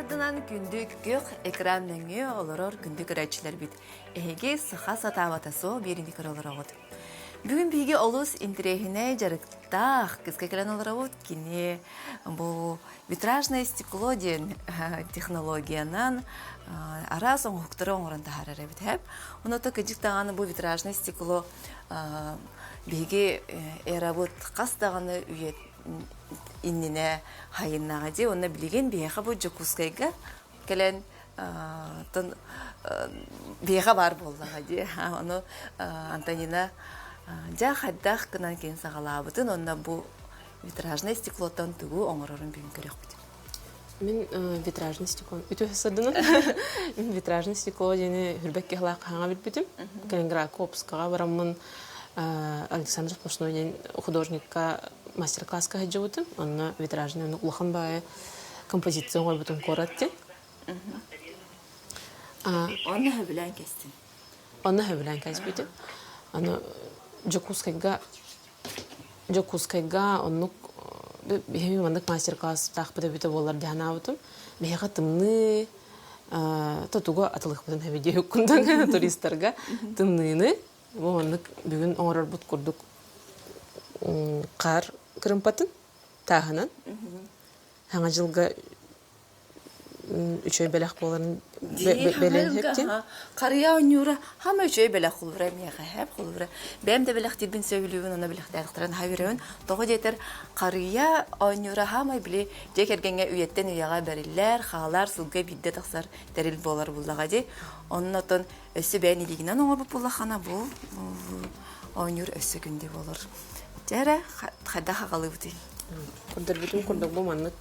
ардынан күндү күөх экран нөҥүө олорор күндү көрөөччүлэрбит. Эһиги саха сатаабата суох биэриини көрө олороҕут. Бүгүн биһиги олус интэриэһинэй дьарыктаах кыска кэлэн олоробут. Кини бу витражное стекло диэн технологиянан араас оҥоһуктары оҥорон таһаарар эбит. Онон кыдьык даҕаны бу витражное стекло биһиги эрабыт хас даҕаны үйэ иннинэ хайыннаҕа дии. Онно билигин биһиэхэ бу Дьокуускайга кэлэн биһиэхэ баар буоллаҕа дии. Ону Антонина дьэ хайдах гынан кини саҕалаабытын уонна бу витражное стеклоттан тугу оҥорорун бүгүн көрүөхпүт. Мин витражное стекло үтүө сырдынан мин витражное стекло диэни хүрбэк киһилаах хаһаҥа билбитим. Калининградка Обскаҕа бараммын Александр Сплошной диэн художникка мастер-класска сылдьыбытым. Онно витражный улахан баайы композиция оҥорбутум куорат диэн. Онно сөбүлээн кэстин. Онно сөбүлээн кэспитим. Аны Дьокуускайга Дьокуускайга оннук биһиги маннык мастер-класстаахпыт эбитэ буоллар дии санаабытым. Биһиэхэ тымныы тотуга атылыхпытын хэби диэбиккун туристарга тымныыны бу маннык бүгүн оҥорорбут курдук хаар кырымпатын тааһынан Саҥа дьылга үчүгэй бэлэх буоларын бэлиэн сөптүн. Харыйа оонньуура хама үчүгэй бэлэх холура миэхэ хэп холура. Бэйэм да бэлэхтиирбин сөбүлүүбүн уонна бэлэхтээхтэрин аһа үөрэбин. Тоҕо диэтэр харыйа оонньуура хаамай били дьиэ кэргэҥҥэ үйэттэн үйэҕэ бэриллэр, хаалар, сылга биирдэ тахсар тэрил буолар буллаҕа дии. Онно оттон өссө бэйэн илиигинэн оҥорбут буоллаххына бу оонньуур өссө күндү буолар. Дьэ эрэ хайдах аҕалыыбытый? Көрдөрбүтүм курдук бу маннык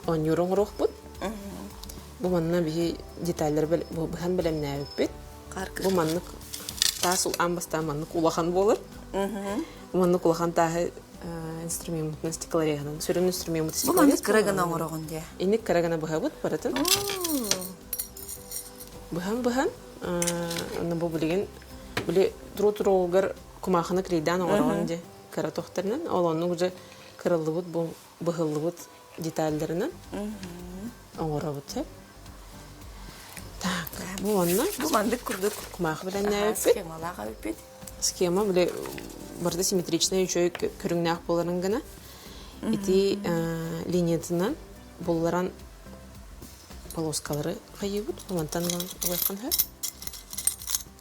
оонньуур оҥоруохпут. Бу манна биһи деталлары быһан бэлэмнээбиппит. Бу маннык таас аан бастаан маннык улахан буолар. Маннык улахан тааһы инструмеммытынан стеклореһынан сүрүн инструмеммыт Бу маннык кыра гына оҥороҕун дии. Инник кыра гына быһабыт барытын. Быһан-быһан, онно бу билигин били туру-туругар кумаахыны клейдаан оҥороҕун дии кыра тохторунан ол оннук уже кырыллыбыт бу быһыллыбыт детальдарынан оҥоробут сөп так бу онно бу мандык курдук кумаахы бэлэмнээбиппит схемалаах эбиппит схема били барыта симметричнай үчүгэй көрүҥнээх буоларын гына ити линиятынан булларан полоскалары хайыыбыт мантан ылан ылыаххын сөп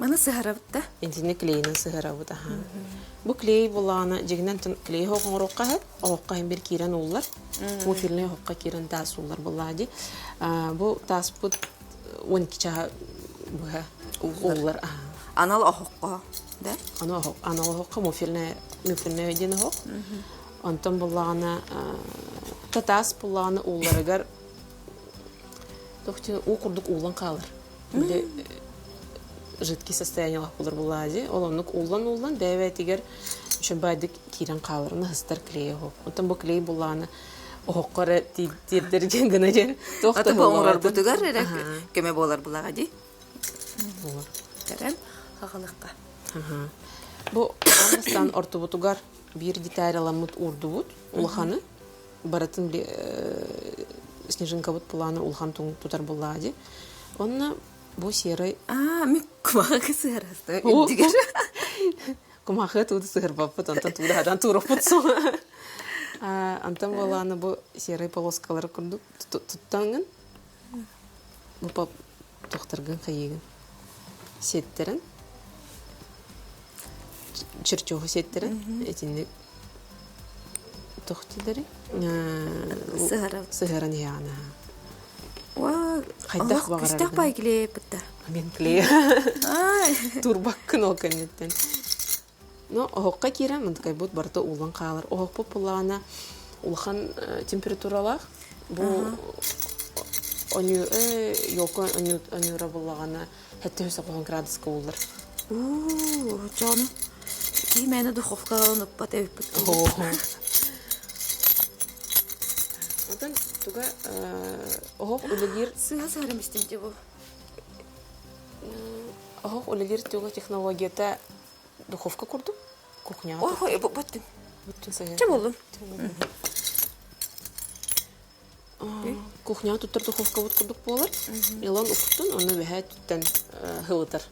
Маны сыһарабыт да? Итини клейинэн сыһарабыт аха. Бу клей булаана дьигинэн клей оһох оҥоруохха сөп. Оһоххо иһин бир киирэн ууллар. Муфельный оһоххо киирэн таас ууллар буллаа дии. Бу тааспыт 12 чаһа быһа ууллар. Анал оһоххо да? Анал оһох, анал оһоххо муфельная муфельная диэн оһох. Онтон буллаҕына таас буллаҕына уулларыгар Тохти уу курдук ууллан хаалар. Били жидкий состояниелаах буолар булаади. Ол оннук ууллан-ууллан бэйэ-бэйэтигэр үчүгэйдик киирэн хаалар. Уна сыстар клей оһох. Оттон бу клей буллааны оһоххо эрэ тиэрдэр диэн гына диэн туох Аты бу оҥорорбутугар эрэ көмө буолар булаҕа дии. Буолар. Кэрэн хаҕалыкка. Бу аан бастаан ортубутугар биир деталяламмыт уурдубут улаханы. Барытын снежинкабыт планы улахан тутар буллаа дии. Онно бу серый Аа, мин кумаҕы сыһарастым үрдүгэр. Кумаахы тууду сыһырбаппыт, онтон тууду хатан тууруппут суоҕа. Антон буолааны бу серый полоскалары курдук туттаҥҥын бу тохторгун хайыыгын сиэттэрин чертёһу сиэттэрин итинник Тохтилери Сыһарабыт. Сыһаран иһэҕин Уа, Хайдах олох күстэх баҕараргын. бай клейпытта. Мен клей. Ай. Турбаккын ол кэнниттэн. Но оһоххо киирэн мындыкайбыт барыта уулан хаалар. Оһохпут буллаҕына улахан температуралаах. Бу оню елка онюра буллаҕына 790 градуска ууллар. Уу, дьону киһи мээнэ духовкаҕа ылан укпат эбиппит. Онтон туга оһох үлэлиир Сыыһа сыһарым истим дии бу. Оһох үлэлиир туга технологията духовка курдук кухняҕа. Ой, буттун. Буттун сыһа. Чэ боллум. Кухняҕа туттар духовкабыт курдук буолар. Илон уктун, онно үөһээ өттүттэн һылытар.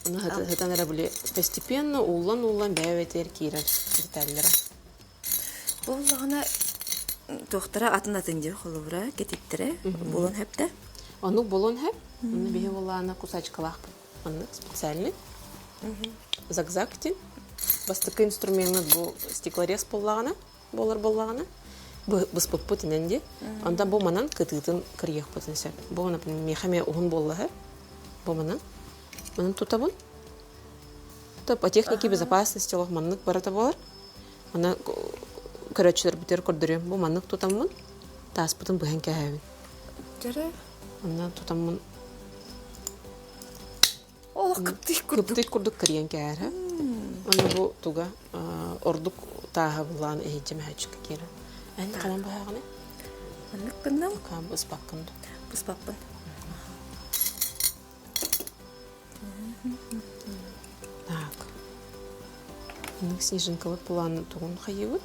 Ону хытан эрэ били постепенно ууллан-ууллан бэйэ-бэйэтигэр киирэр деталлара. Бу буоллаҕына туохтара атын-атын дии холобура кэтиттэрэ буолуон сөптө. Оннук буолуон сөп. Онно биһи буоллаҕына кусачкалаахпыт. Оннук специальный. Зигзаг диэн. Бастакы инструмеммыт бу стеклорез буоллаҕына, буолар буоллаҕына, быспыппыт инэн дии. Онтон бу манан кытыытын кырыйыахпытын сөп. Бу, например, миэхэ эмиэ уһун буоллаһы. Бу манан. Манан тутабын. По технике безопасности олох маннык барыта буолар. Аны көрөөччүлэрбитигэр көрдөрүөм. Бу маннык тутаммын, тааспытын быһан кээһэбин. Дьэрэ. Онно тутаммын Олох кыптый курдук. Кыптый курдук кырыйан кээһэр. Аны бу туга ордук тааһа булаан иһиджэ мэһэччиккэ киирэр. Эн ханан быһааҕыный? Маннык гынным. Акаам быспаккын дуу? Быспаппын. Так. Маннык снежинкалык булаан тугун хайыыбыт?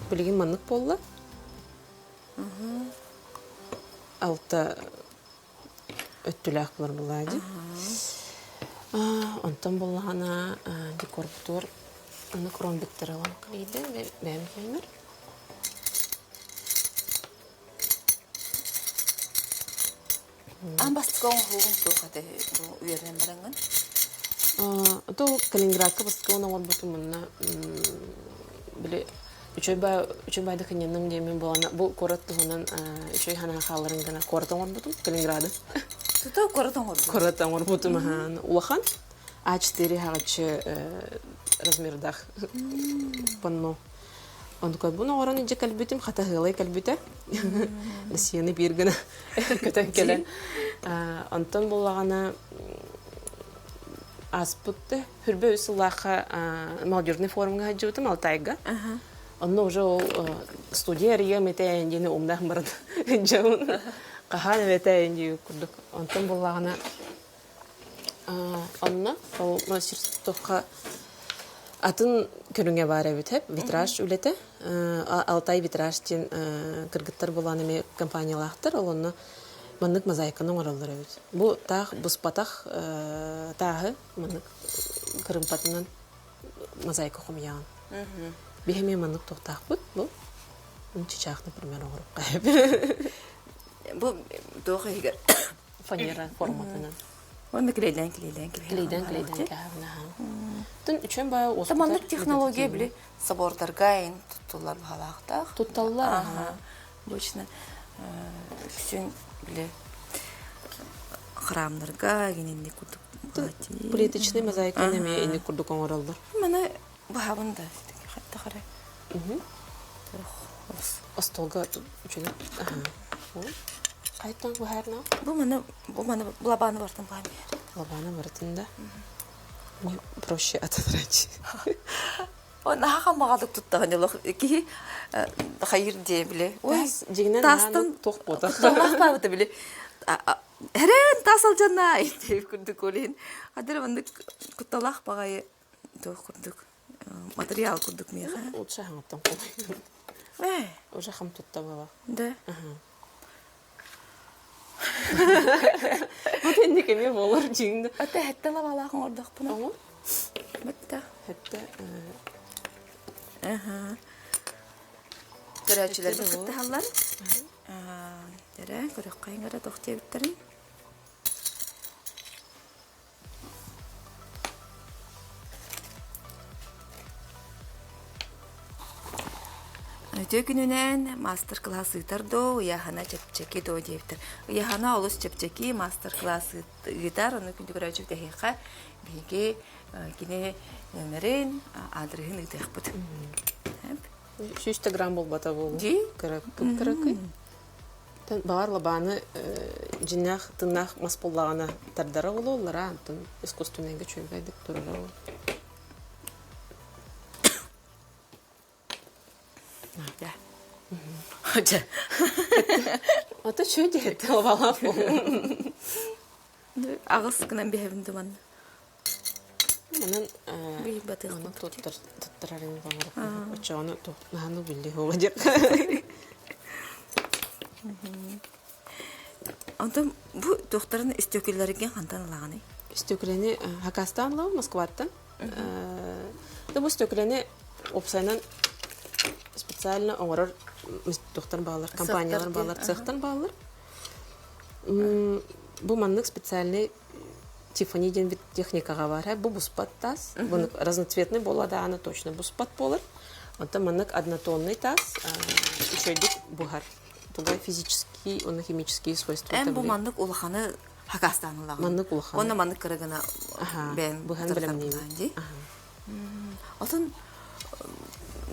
Билигин маннык буолла. Алта өттүлээх булар булаа дии. Онтон буллаҕына декорбутугар маннык ромбиктары ылан кэлийдим бэйэм киэнмэр. Аан бастакы оҥоһуугун туох этэй бу үөрэнэн бараҥҥын? То Калининградка бастакы оҥорбутум манна били үчүгэй баа үчүгэй баайда кынньанным диэммин буолана бу куорат туһунан үчүгэй санаа хааларын гына куорат оҥорбутум Калининграды. Тута куорат оҥорбут. Куорат оҥорбутум аһаан улахан А4 хаҕыччы размердаах панно. Онтукайбын оҥорон илдьэ кэлбитим, хатаһыалай кэлбитэ. Россияны биир гына көтөн кэлэн. Онтон буоллаҕына ааспыт хүрбэ үс сыллаахха молодежный форумҥа сылдьыбытым Алтайга. Онно уже ол студия арыйыам этэ диэни умнаах баран дьон хаһаан эбэтэ дии курдук. Онтон буоллаҕына Онно ол мастерствоҕа атын көрүҥэ баар эбит эп витраж үлэтэ. Алтай витраж диэн кыргыттар буолан эмиэ компаниялаахтар. Ол онно маннык мозаиканы оҥороллор эбит. Бу таах буспатах тааһы маннык кырыымпатынан мозаика хомуйаҕын. Биһи эмиэ маннык туохтаахпыт бу. Чычаах, например, оҥоруохха Бу туох иһигэр фанера форматынан. Уонна клейдэн клейдэн клейдэн клейдэн кэһэбин Тын үчүн баа Маннык технология били собордарга ин туттуллар баһалаахтаах. Тутталлар. Ага. Обычно үксүн били храмнарга гининни курдук Плиточный мозаика эмиэ инник курдук оҥороллор. Маны баһабын да хатта хара. Остуолга үчүгэй. Хайтан быһаарна? Бу маны бу маны лабааны бартын баһан биэр. Лабааны бартын да. Мне проще отодрать. Наһаа хамаҕалык туттаҕын олох киһи хайыр диэ били. Ой, дьиҥинэн таастан туох буотах. Туох баабыта били. Эрэн таас алдьанна диэбит курдук ол иһин. Хадыр маннык кутталаах баҕайы туох курдук материал курдук миэхэ. Лучше хаҥаттан кулай. Э. Уже хам тутта была. Да. Вот инник эмиэ буолар дьиҥ. Ата хэтте лабалаах оҥордохпуна. Оҥор. Бытта. Хэтте. Аха. Көрөөччүлэрбит кыттыһаллар. Дэрэ, көрөххө иҥэрэ туох диэбиттэрин. Үтүө күнүнэн маастар-кылаас ыытар доо, ыйааһына чэпчэки доо диэбиттэр. Ыйааһына олус чэпчэки, маастар-кылаас ыытар, ону күндү көрөөччүбүт эһиэхэ биһиги кини нөмерин, аадырыһын ыытыахпыт. Сүүстэ грамм буолбата буолуо. Дии? Кыра кыракый. Баҕар лабааны дьиннээх тыннаах мас буоллаҕына тардара буолуоллара, онтон искусственнайга үчүгэйдик турара буолуо. Да. Дьэ. Ото чү диэт лабалаах Аҕыс гынан биһэбин думан. Манан Билбатыах манан туттар туттарарын оҥорор. Оччоҕуна наһаны билли хуга диэх. Онтон бу туохтарын истөкүллэригин хантан ылаҕыный? Истөкүлэни Хакастан ылабын, Москваттан. Да бу истөкүлэни уопсайынан специально оҥорор туохтар бааллар, компаниялар бааллар, цехтар бааллар. Бу маннык специальный Тиффани диэн вид техникаҕа баар. Бу буспат таас. Бу разноцветный буолла даҕаны точно буспат буолар. Онтон маннык однотонный таас үчүгэйдик буһар. Туга физические уонна химические свойства. Эн бу маннык улаханы хакастаан ылаҕын. Маннык улаханы. Уонна маннык кыра гына бэйэм быһан бэлэмниибин. дии. Отон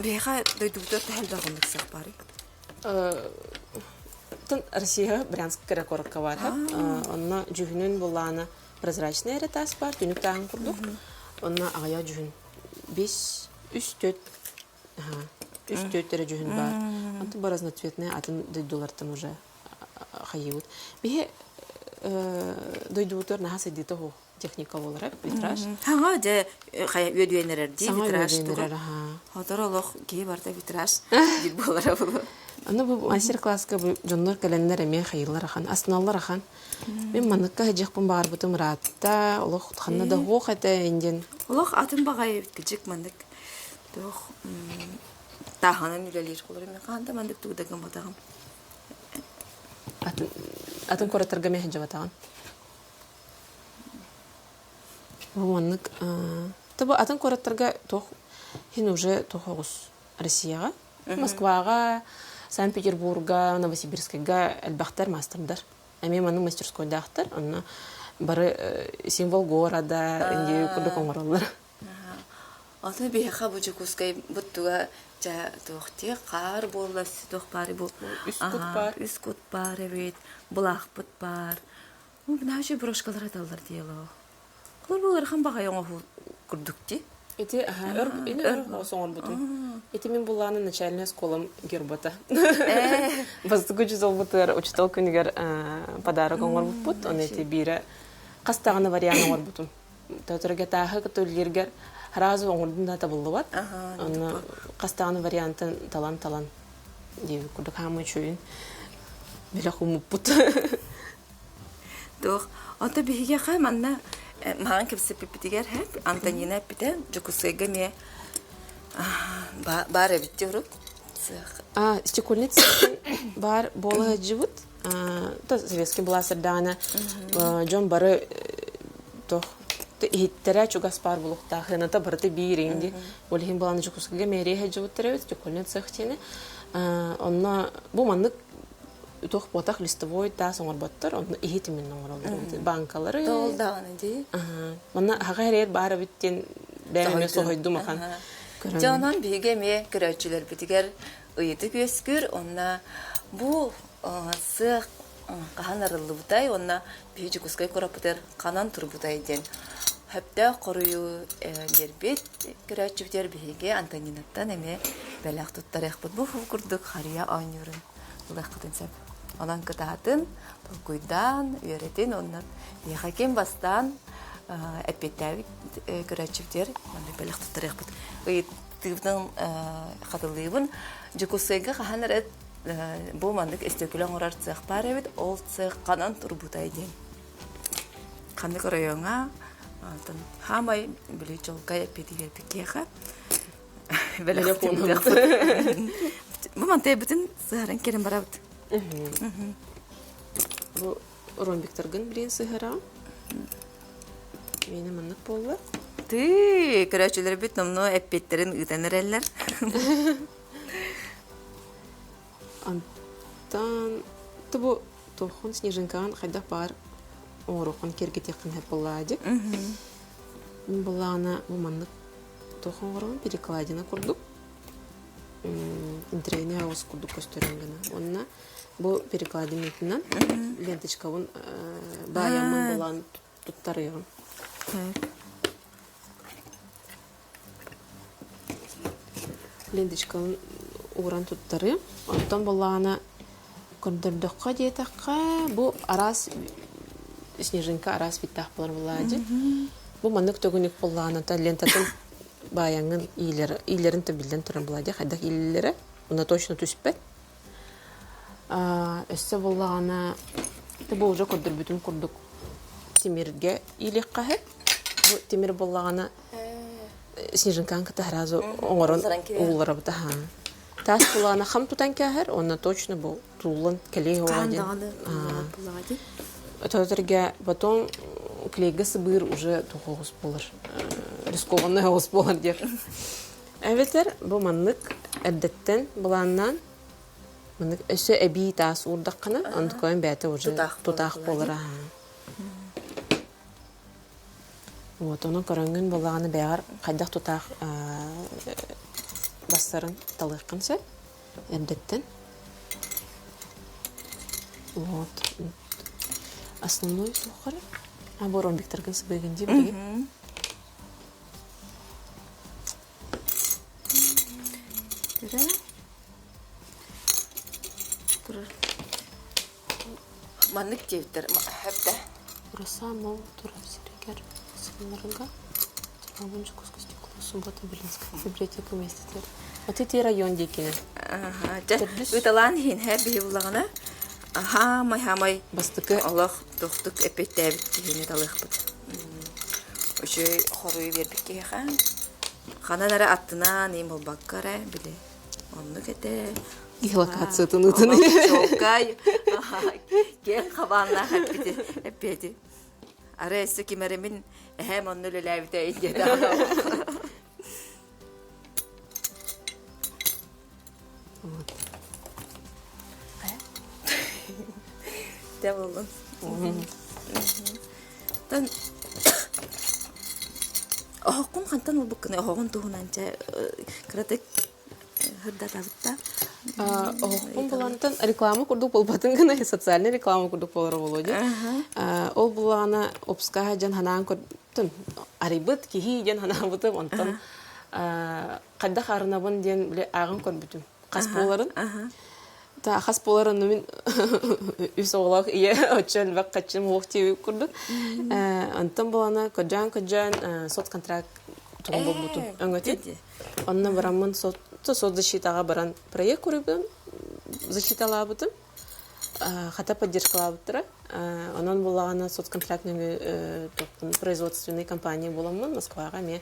биһиэхэ дойдубутугар төһө элбэх оннук сыах баарый? Тын Россия Брянск кыра куоракка баар. Онно дьүһүнүн буллаана прозрачный эрэ таас баар, түнүк тааһын курдук. Онно аҕыйах дьүһүн бес, үс, төрт, үс, төрт эрэ дьүһүн баар. Онтон бу разноцветный атын дойдулартан уже хайыыбыт. Биһи дойдубутугар наһаа сайдыыта суох техника буолара витраж. Хаҥа дьэ хайа үөдүйэн эрэр дии Саҥа витраж үөдүйэн тугу. эрэр аһаа. Хотор олох киһи барыта витраж диир буолара буолуо. Аны бу мастер-класска бу дьоннор кэлэннэр эмиэ хайыылар ахан, астыналлар ахан. Мин манныкка сылдьыахпын баҕарбытым ыраатта, олох ханна да суох этэ диэн. Олох атын баҕайы эбит кыдьык маннык туох тааһынан үлэлиир холор мен хаһан да маннык тугу да гымматаҕым. Атын атын куораттарга эмиэ сылдьыбатаҕым. Бу маннык тобу атын куораттарга туох хин уже туох оҕус Россияҕа, Москваҕа, Санкт-Петербурга, Новосибирскайга элбэхтэр маастардар. Эмиэ маннык мастерскойдаахтар. Онно бары символ города инди курдук оҥороллор. Аны биһиэхэ бу Дьокуускай буттуга дьэ туох дии хаар буолла туох баар бу Үс кут баар. Үс кут баар эбит, былаахпыт баар. Наһаа брошкалар аталлар дии олоо. Холор бу ыарахан баҕайы оҥоһуу курдук дии. Ити өр ини өр оҥорбутум. Ити мин буллааны начальная школам гербата. Бастакы учууталбытыгар учуутал күнүгэр подарок оҥорбуппут. Оны ити биирэ хас даҕаны вариант оҥорбутум. Төтөргө тааһы кытта үлэлииргэр сразу оҥордум да табыллыбат. Онно хас даҕаны вариантын талан-талан диэбит курдук хаамыы үчүгүйүн бэлэх ууммуппут. Туох, онто биһиэхэ манна маҕан кэпсэппиппитигэр Антонина эппитэ Дьокуускайга эмиэ баар эбит дии урут сыах. А, стекольный цехтан баар буола сылдьыбыт. То советский былаас эрдэҕинэ дьон бары туох иһиттэрэ чугас баар буолуохтаах сыаната барыта биир иҥди. Ол иһин былаан Дьокуускайга мэрия сылдьыбыттар эбит стекольный цех диэни. Онно бу маннык туох буотах листовой таас оҥорботтор, онно иһит именно оҥороллор эбит бааҥкалары. Тоол даҕаны дии. Манна аһаҕа эрэйэр баар эбит диэн бэйэм эмиэ соһуйдум ахан. Дьэ онон биһиги эмиэ көрөөччүлэрбитигэр ыйытык үөскүүр уонна бу сыах хаһан арыллыбытай уонна биһи Дьокуускай куораппытыгар ханан турбутай диэн сөптөөх хоруйу биэрбит көрөөччүбүтүгэр биһиги Антонинаттан эмиэ бэлэх туттарыахпыт. Бу курдук харыйа оонньуурун ылыаххытын сөп. Онон кытаатын, толкуйдаан, үөрэтин уонна миэхэ ким бастаан эппиэттээбит көрөөччүбүтүгэр маннык бэлэх туттарыахпыт. Ыйытыыбытын хатылыыбын. Дьокуускайга хаһан эрэ бу маннык өстүөкүлэ оҥорор цех баар эбит. Ол цех ханан турбутай диэн. Ханнык оройуоҥҥа хаамай били чолкай эппиэтигэр киэхэ бэлэх Бу мантайбытын сыһаран кэлэн барабыт. Бу ромбиктаргын билин сыһараҕын. Миэнэ маннык буолла. Тыы, көрөөччүлэрбит номнуо эппиэттэрин ыытан эрэллэр. Антон, бу туоххун снежинкаҕын хайдах баар оҥоруоххун киэргэтиэххин сөп буоллаа дии. Мин буоллаҕына бу маннык туох оҥоробун перекладина курдук интригэни оҕус курдук көстөрүн гына. Уонна бу перекладинатынан ленточкабын баайаммын булан туттарыаҕым. Ленточкабын ууран туттарыам. Оттон буоллаҕына көрдөрдөххө диэтэххэ, бу араас снежинка араас биттээх буолар буоллаҕа дии. Бу маннык төгүнүк буоллаҕына лентатын баайаҥҥын иилэр, иилэрин да биллэн турар буоллаҕа дии, хайдах иилэллэрэ, онно точно түспэт. Өссө буоллаҕына, бу уже көрдөрбүтүм курдук тимиргэ иилиэххэ сөп. Бу тимир буоллаҕына снежинканы кытта сразу оҥорон уулларабыт аһаа. Таас буоллаҕына хам тутан кээһэр, уонна точно бу тууллан кэлиэ уоҕа диэн. Ототорга потом клейгэ сыбыыр уже туох буолар, рискованный оҕус буолар диэх. Эбэтэр бу маннык эрдэттэн былааннаан маннык өссө эбии таас уурдаххына, онтукайын бэйэтэ уже тутаах буолар аһаа. Вот ону көрөҥҥүн буоллаҕына бэйэҕэр хайдах тутаах бассарын талыаххын сөп эрдэттэн. Вот. Основной туоххара? А, бу ромбиктаргын сыбыыгын дии билигин. Турар. Маннык диэбиттэр хэптэ. Роса мол турар сиригэр сылларга Термобун Дьокуускай стекло суббота Белинская библиотека миэстэтигэр. Вот ити район диэкинэ. Дьэ, ыталаан иһин һэ биһи буллаҕына хаамай хаамай бастакы олох тохтук эппиэттээбит киһини талыахпыт. Үчүгэй хоруйу биэрбит киһиэхэ ханан эрэ аттынан иин буолбакка эрэ били Оннук этэ. Геолокациятын ытын. Чуолкай. Киэҥ хабааннаах эппити, эппиэти. Арай өссө ким эрэ мин эһээм онно үлэлээбитэ диэтэҕинэ. Дэ буоллун. Тан Оһоххун хантан ылбыккыный? Оһоҕун туһунан чэ кыратык сырдатабыт Оһохпун булантан реклама курдук буолбатын гына социальный реклама курдук буолара буолуо дии. Ол буллаҕына обскаһа дьон ханаан көртүм. Арыйбыт киһи диэн ханаабытым онтон хайдах арынабын диэн били ааҕан көрбүтүм. Хас буоларын. Та хас буоларын мин үс оҕолоох ийэ оччо элбэх хаччым уох диэбит курдук. Онтон буолана көрдөөн-көрдөөн соцконтракт тугун булбутум өҥөтүн. Онно бараммын соцзащитаҕа баран проект куруйбутум, защиталаабытым, хата поддержкалаабыттара. Онон буоллаҕына соцконтракт нөҥүө производственный компания буоламмын Москваҕа эмиэ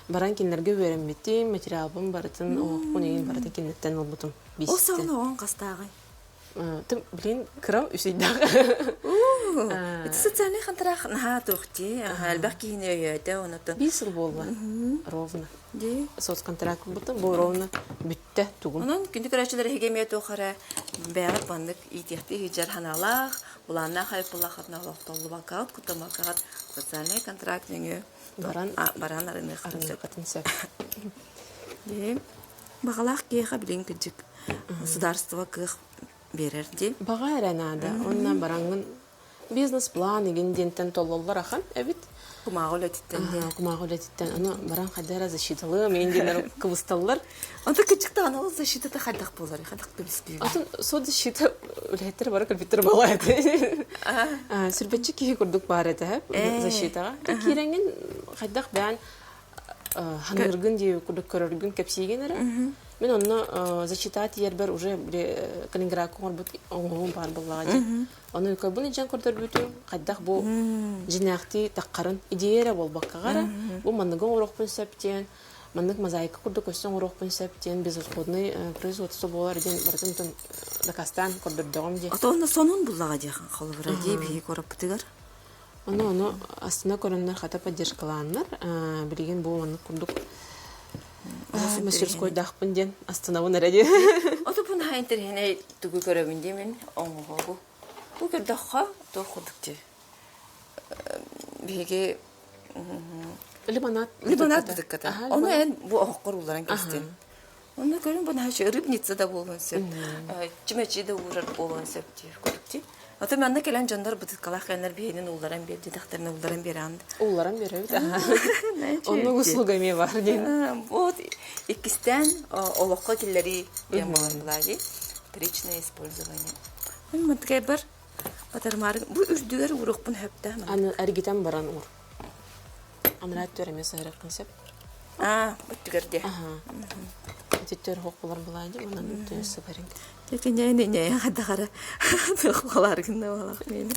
баран кинилэргэ үөрэммитим, материалбын барытын, оһохпун игин барытын кинилэртэн ылбытым. Ол саҕана оҕоҥ хастааҕый? Тым, блин, кырам үсүйдээх. Это социальный хантараах наһаа туох дии, элбэх киһини өйөөтө, онотон. Биир сыл буолла, ровно. Дии. Соцконтракт бутун бу ровно бүттэ тугум. Онон күндү көрөөччүлэр эһиги эмиэ туох эрэ бэйэҕит маннык иитиэхтии сылдьар санаалаах, былааннаах айыппылааххытына олохтоллубаккаҕыт, куттаммаккаҕыт социальный контракт нөҥүө баран баран арыныаххытын сөп. Арыныаххытын сөп. Дии. Баҕалаах киһиэхэ билин кырдьык государство кыах биэрэр дии. Баҕа эрэ наада. Онно бараҥҥын бизнес-план игин диэнтэн толлоллор ахан эбит. Кумааҕы үлэтиттэн диэн. Кумааҕы үлэтиттэн. Аны баран хайда эрэ защиталыам иин диэннэр кыбысталлар. Онто кырдьыктаан ол защитата хайдах буолар? Хайдах көмүскүүр? Атын соцзащита үлэһиттэр бары кэлбиттэр буолаа этэ. Сүрбэччи киһи курдук баар этэ защитаҕа. Киирэҥҥин хайдах бэйэн ханыыргын дии курдук көрөргүн кэпсиигин эрэ. Мин онно зачитать тиийэрбэр уже били Калининградка оҥорбут оҥоһуум баар буоллаҕа дии. Ону көрбүн илдьэн көрдөрбүтүм, хайдах бу дьиҥнээхтии таххарын идея эрэ буолбаккаҕа эрэ, бу манныгы оҥоруохпун сөп диэн, маннык мозаика курдук өссө оҥоруохпун сөп диэн безотходный производство буолар диэн барытын дакаастаан көрдөрдөҕүм дии. Ото онно сонун буллаҕа дии холобура дии биһиги куораппытыгар. Ону ону астына көрөннөр хата поддержкалааннар билигин бу маннык курдук мастерскойдаахпын диэн астынабын эрэ диэн. Ото бу наһаа интэриэһинэй тугу көрөбүн дии мин оҥоһугу. Бу көрдөххө туох курдук дии. Биһиги лимонад лимонад бытыкката. Ону эн бу оһоххор уулларан кэстин. Онно көрүн бу наһаа рыбница да буолуон сөп, чүмэчи да уурар буолуон сөп дии курдук дии. Ото манна кэлэн дьоннор бытыккалаах кэлэннэр биһинин уулларан биэр диэтэхтэринэ уулларан биэрэҕин. Уулларан биэрэбит. Оннук услуга эмиэ бар диэн. Вот иккистээн олоххо киллэрии диэн буолар былаа дии. Вторичное использование. Мантыкайбар батармаары бу үрдүгэр ууруохпун сөптөөх. Аны эргитэн баран уур. Анараа өттүгэр эмиэ сыһарыаххын сөп. Аа, өттүгэр дии. Аха. Ититтер хоқ болар булаайдым, онан төсы барин. Текиньэни ньэйэ хайдахара туох гынна буолах миэнэ.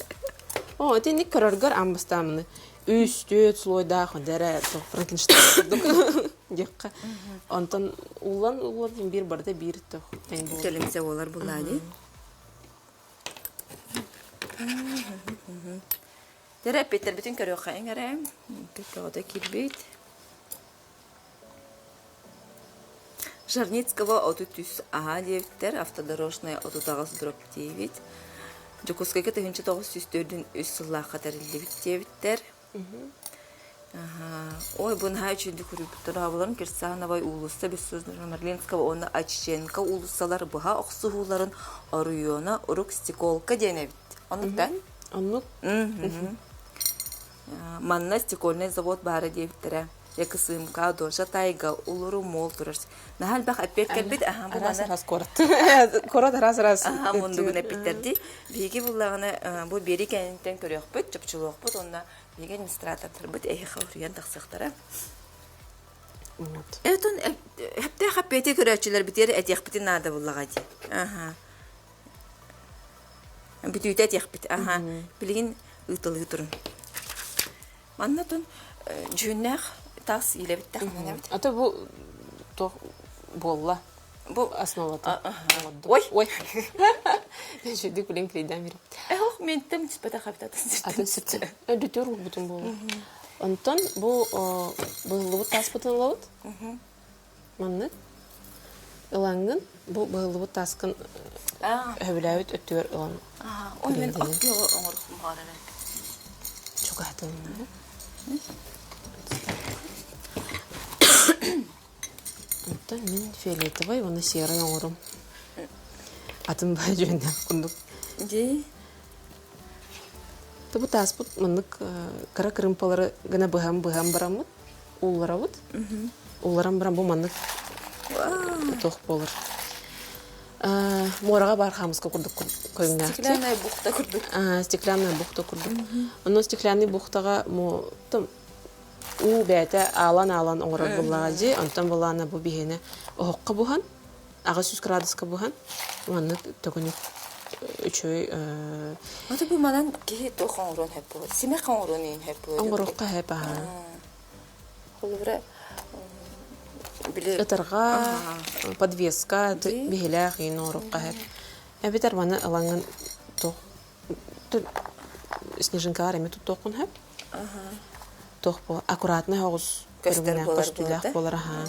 О, итинник көрөргөр амбастаамыны үс, түөрт слойдаах дэрэ Франкенштейн курдук диэххэ. Онтон улан улан биир барыта биир тох тэҥ буолар. Кэлимсэ буолар булаани. Дэрэ эппиттэрбитин көрүөххэ эҥэрэ. Көҕөтө киирбит. Жорницкого 33 А диэбиттэр, Автодорожная 38 дробь 9. Дьокуускайга 1904 сыллаахха тэриллибит диэбиттэр. Ой, бу наһаа үчүгэйдик суруйбуттар. Аҕабыларын Кирсановай уулусса Бессонова-Марлинского уонна Очиченко уулуссалар быһа охсуһууларын оройуона Урук Стеколка диэн эбит. Оннук да? Оннук. Манна стекольнай завод баара диэбиттэрэ. Якысымка, Дожа тайга, Улуру мол турар. Наһаа элбэх эппиэт кэлбит. Аха, бу Араас маны араас куорат. Куорат араас араас. Аха, мундугун эппиттэрди. Биһиги буллаҕына бу биэри кэнниттэн көрүөхпүт, чопчулуохпут уонна биһиги администратордарбыт эһиэхэ уруйан тахсыахтара. Вот. Этон хэптээх эппиэти көрөөччүлэрбитигэр этиэхпитин наада буллаҕа дии. Аха. Бүтүүтэ этиэхпит. Аха. Билигин ыытылыы турун. Манна тун дьүһүннээх таас иилэбиттэх эбит. А то бу туох буолла? Бу основата. Ой! Ой! Жүйдік билен клейден беріп. Эх, мен тем түспэтэх эбит атын сиртэн. Атын сиртэн. Өдүтөр урбутун буолла. Онтон бу быһыллыбыт тааспытын ылабыт. Маннык ылаҥҥын бу быһыллыбыт тааскын өһөбүлээбит өттүгэр ылан Ой, мен оккиоҕо оҥорохпун баҕарар Чугаһатылынна. Онтон мин фиолетовай уонна серый оҥорум. Атын баа дьүһүннээх курдук. Дии. Бу тааспыт маннык кыра кырыымпалары гына быһан-быһан бараммыт уулларабыт. Уулларан баран бу маннык туох буолар. Муораҕа баар хаамыска курдук көрүҥнээх. Стеклянная бухта курдук. Стеклянная бухта курдук. Онно стеклянный бухтаҕа уу бэйэтэ аалан-аалан оҥорор буоллаҕа дии. Онтон буоллаҕына бу биһиэнэ оһоххо буһан 800 градуска буһан маннык төгүнүк үчүгэй Аты бу манан киһи туох оҥоруон сөп буолар? Симэх оҥоруон иһин сөп буолар. Оҥоруохха сөп аһаа. Холобура били Ытарҕа, подвеска биһилээх иһин оҥоруохха сөп. Эбэтэр маны ылаҥҥын туох снежинкалар эмиэ туттуоххун сөп. Туох буол аккуратнай соҕус Көстөр көрүҥнээх буолар көстүүлээх буолар буолар аһаа.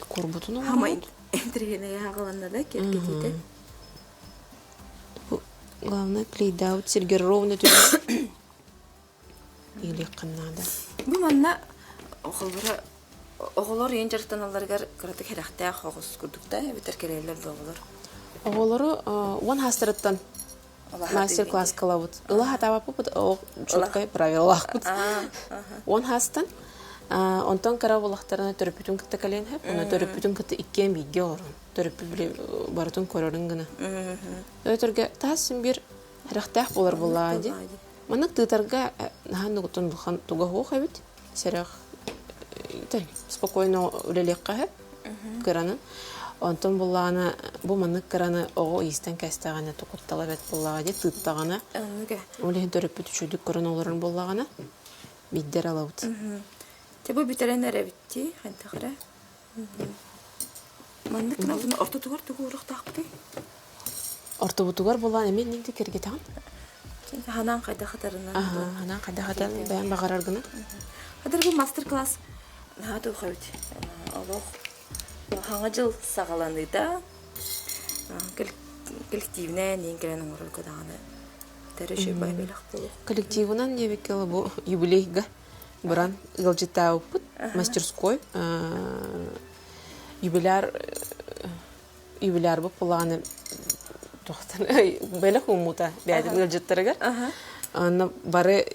Курбутун Хамай интриһинэй аҕаланна да киргитиитэ. Бу главное клейдаут сиргэр ровно түһэн иилиэххин наада. Бу манна оҕолоро оҕолор ийэн дьарыктаналларыгар кыратык сэрэхтээх оҕус курдук да эбэтэр кэлэллэр да оҕолор. Оҕолору уон хаастарыттан мастер-класс кылабыт. Ыла хатаабаппыт, четкай правилалаахпыт. Уон хаастан онтон кыра буоллахтарына төрөппүтүн кытта кэлиэн сөп. Онно төрөппүтүн кытта иккиэн бииргэ олорон, төрөппүт били барытын көрөрүн гына. Өтөргө таас син биир сэрэхтээх буолар буоллаҕа дии. Маннык тыытарга наһаа нугутун улахан туга суох эбит. Сэрэх спокойно үлэлиэххэ сөп кыранан. Онтон буллаҕына бу маннык кыраны оҕо иистэн кэстэҕинэ куттала бэрт буоллаҕа дии тыыттаҕына. Ол иһин төрөппүт үчүгдүк көрөн олорон буоллаҕына биирдэр алабыт. Дьэ бу бүтэрэн эрэбит дии хайдах эрэ. Маннык гына ортотугар тугу уруохтаахпытый? Ортобутугар булаан эмиэ инник киргитэҕин. Ханаан хайдах хатарынан. Ханаан хайдах хатарынан бэйэм баҕарар гына. Хатар бу мастер-класс наһаа туох эбит. Олох хаҥа дьыл саҕаланыыта коллективнээн иин кэлэн оҥорорго даҕаны төрүчү бэлэх буолуох. Коллективынан диэбиккэ бу юбилейга баран ыалдьыттаабыппыт мастерской юбиляр юбилярбыт буоллаҕына туохтан бэлэх ууммута бэйэтин ыалдьыттарыгар онно бары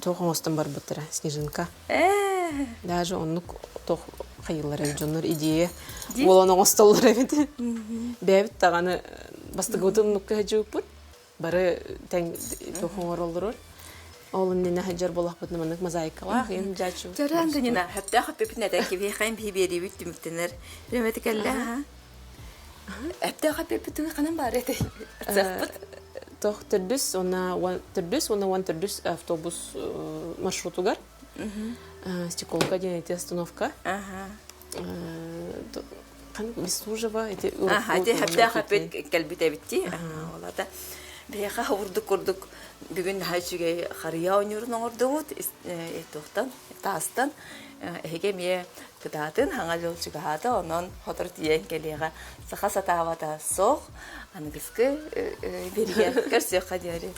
туох оҥостон барбыттара снежинка даже оннук туох хайыылар эбит дьоннор идея буолан оҥостоллор эбит бэйэбит даҕаны бастакыбытын оннукка сылдьыбыппыт бары тэҥ туох оҥороллорор. Ол иннинэ сылдьар буоллахпытына маннык мозаикалаах иһин дьааччы. Чөрө Антонина, сөптөөх эппиппин этэн кибиэхэйин биһи биэриибит түмүктэнэр. Бириэмэтэ кэллэ, аха. Өптөөх эппиппит ханан баар этэй? Цехпыт. Тох төрдүс уонна төрдүс уонна уон төрдүс автобус маршрутугар Стеколка диэн ити остановка. Бестужева ити Аха, ити сөптөөх эппит кэлбит эбитти. Олата биһиэхэ урдук курдук бүгүн наһаа үчүгэй харыйа оонньуурун оҥордубут туохтан таастан эһиги эмиэ кытаатын хаҥа дьыл чугаһаата онон сотору тиийэн кэлиэҕэ саха сатаабата суох аныгыскы биригэ көрсүөххэ диэри.